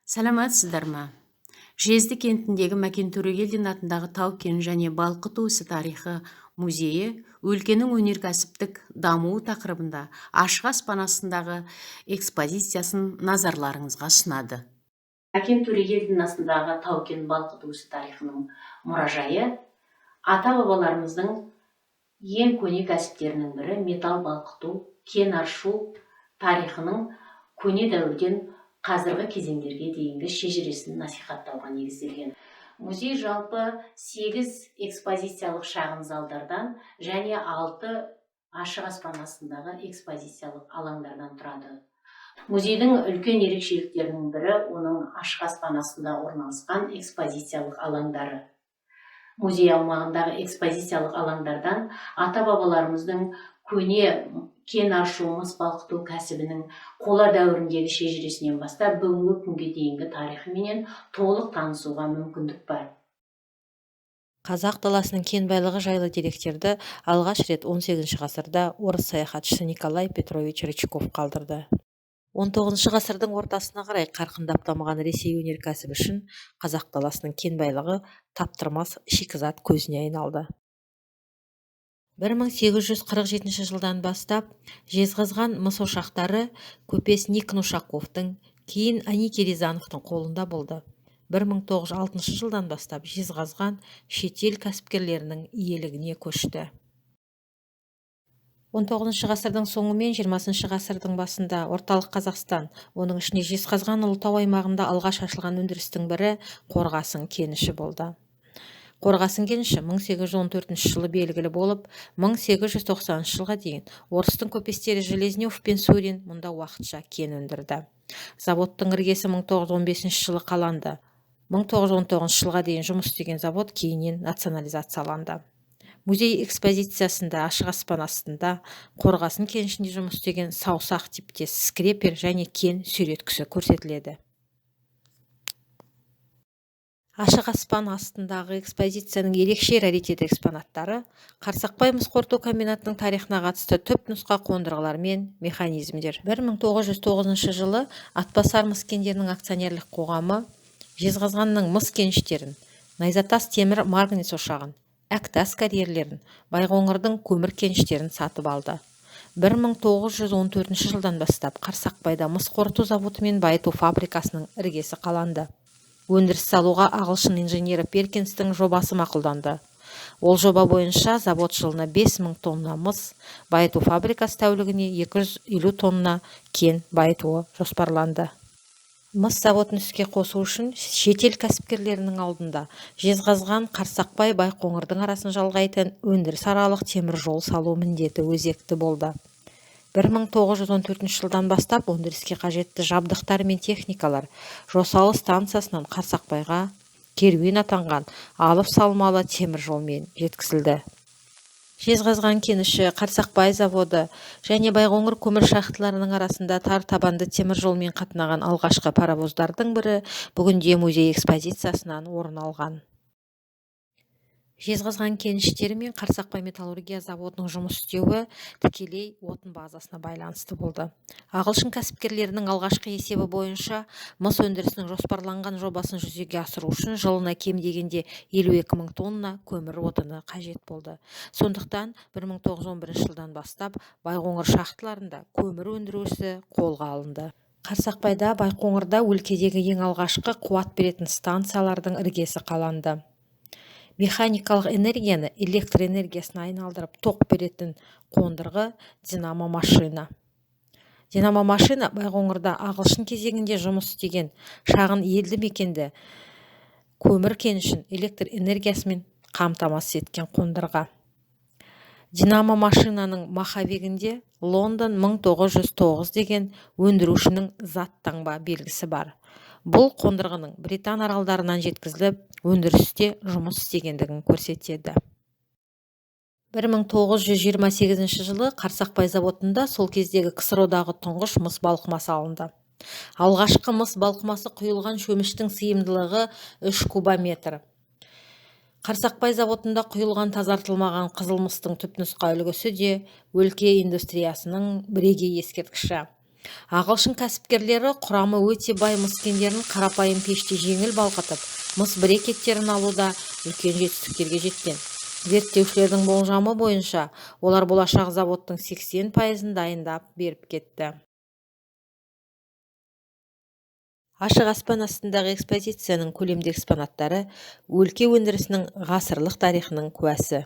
Саламатсыздар ма? Жезді кентіндегі Мәкен Төрегелдин атындағы тау-кен және балқыту ісі тарихы музейі өлкенің өнеркәсіптік дамуы тақырыбында ашық аспан астындағы экспозициясын назарларыңызға ұсынады. Мәкен Төрегелдин астындағы тау-кен балқыту ісі тарихының мұражайы ата-бабаларымыздың ең көне кәсіптерінің бірі металл балқыту, кен аршу тарихының көне дәуірден қазіргі кезеңдерге дейінгі шежіресін насихаттауға негізделген. Музей жалпы 8 экспозициялық шағын залдардан және 6 ашық аспан астындағы экспозициялық алаңдардан тұрады. Музейдің үлкен ерекшеліктерінің бірі оның ашық аспан астында орналасқан экспозициялық алаңдары. Музей аумағындағы экспозициялық алаңдардан ата-бабаларымыздың көне кен аршу, мыс балқыту кәсібінің қола дәуіріндегі шежіресінен бастап бүгінгі күнге дейінгі тарихыменен толық танысуға мүмкіндік бар. Қазақ даласының кен байлығы жайлы деректерді алғаш рет 18 ғасырда орыс саяхатшысы Николай Петрович Рычков қалдырды. 19 ғасырдың ортасына қарай қарқындап дамыған Ресей өнеркәсібі үшін қазақ даласының кен байлығы таптырмас шикізат көзіне айналды. 1847 жылдан бастап Жезқазған мыс ошақтары көпес Никон Ушаковтың, кейін Аникий Рязановтың қолында болды. 1906 жылдан бастап Жезқазған шетел кәсіпкерлерінің иелігіне көшті. 19 ғасырдың соңы мен 20 ғасырдың басында Орталық Қазақстан, оның ішінде Жезқазған Ұлытау аймағында алғаш ашылған өндірістің бірі қорғасын кеніші болды. Қорғасын кеніші 1814 жылы белгілі болып, 1890 жылға дейін орыстың көпестері Железнев пен Сурин мұнда уақытша кен өндірді. Заводтың іргесі 1915 жылы қаланды. 1919 жылға дейін жұмыс істеген завод кейіннен национализацияланды. Музей экспозициясында ашық аспан астында қорғасын кенішінде жұмыс істеген саусақ типтес скрепер және кен сүйреткіші көрсетіледі. Ашық аспан астындағы экспозицияның ерекше раритет экспонаттары Қарсақбай мыс қорыту комбинатының тарихына қатысты түпнұсқа қондырғылар мен механизмдер. 1909 жылы Атбасар мыс кендерінің акционерлік қоғамы Жезқазғанның мыс кеніштерін, Найзатас темір марганец ошағын, Әктас карьерлерін, Байқоңырдың көмір кеніштерін сатып алды. 1914 жылдан бастап Қарсақбайда мыс қорыту заводы мен байыту фабрикасының іргесі қаланды. Өндіріс салуға ағылшын инженері Перкинстің жобасы мақұлданды. Ол жоба бойынша завод жылына 5000 тонна мыс, байыту фабрикасы тәулігіне 250 тонна кен байытуы жоспарланды. Мыс заводын іске қосу үшін шетел кәсіпкерлерінің алдында Жезқазған, Қарсақбай, Байқоңырдың арасын жалғайтын өндірісаралық темір жол салу міндеті өзекті болды. 1914 жылдан бастап өндіріске қажетті жабдықтар мен техникалар Жосалы станциясынан Қарсақбайға керуен атанған алып салмалы темір жолмен жеткізілді. Жезқазған кеніші, Қарсақбай заводы және Байқоңыр көмір шахталарының арасында тар табанды темір жолмен қатынаған алғашқы паровоздардың бірі бүгінде музей экспозициясынан орын алған. Жезқазған кеніштері мен Қарсақбай металлургия заводының жұмыс істеуі тікелей отын базасына байланысты болды. Ағылшын кәсіпкерлерінің алғашқы есебі бойынша мыс өндірісінің жоспарланған жобасын жүзеге асыру үшін жылына кем дегенде 52 мың тонна көмір отыны қажет болды. Сондықтан 1911 жылдан бастап Байқоңыр шахталарында көмір өндіру ісі қолға алынды. Қарсақбайда, Байқоңырда өлкедегі ең алғашқы қуат беретін станциялардың іргесі қаланды. Механикалық энергияны электр энергиясына айналдырып тоқ беретін қондырғы динамо-машина. Динамо-машина Байқоңырда ағылшын кезеңінде жұмыс істеген шағын елді мекенді көмір кенішін электр энергиясымен қамтамасыз еткен қондырғы. Динамо-машинаның маховигінде Лондон 1909 деген өндірушінің зат таңба белгісі бар. Бұл қондырғының Британ аралдарынан жеткізіліп, өндірісте жұмыс істегендігін көрсетеді. 1928 жылы Қарсақбай заводында сол кездегі КСРО-дағы тұңғыш мыс балқымасы алынды. Алғашқы мыс балқымасы құйылған шөміштің сыйымдылығы 3 кубометр. Қарсақпай заводында құйылған тазартылмаған қызыл мыстың түпнұсқа үлгісі де өлке индустриясының бірегей ескерткіші. Ағылшын кәсіпкерлері құрамы өте бай мыс кендерін қарапайым пеште жеңіл балқытып, мыс брикеттерін алуда үлкен жетістіктерге жеткен. Зерттеушілердің болжамы бойынша, олар болашақ заводтың 80%-ын дайындап беріп кетті. Ашық аспан астындағы экспозицияның көлемді экспонаттары өлке өндірісінің ғасырлық тарихының куәсі.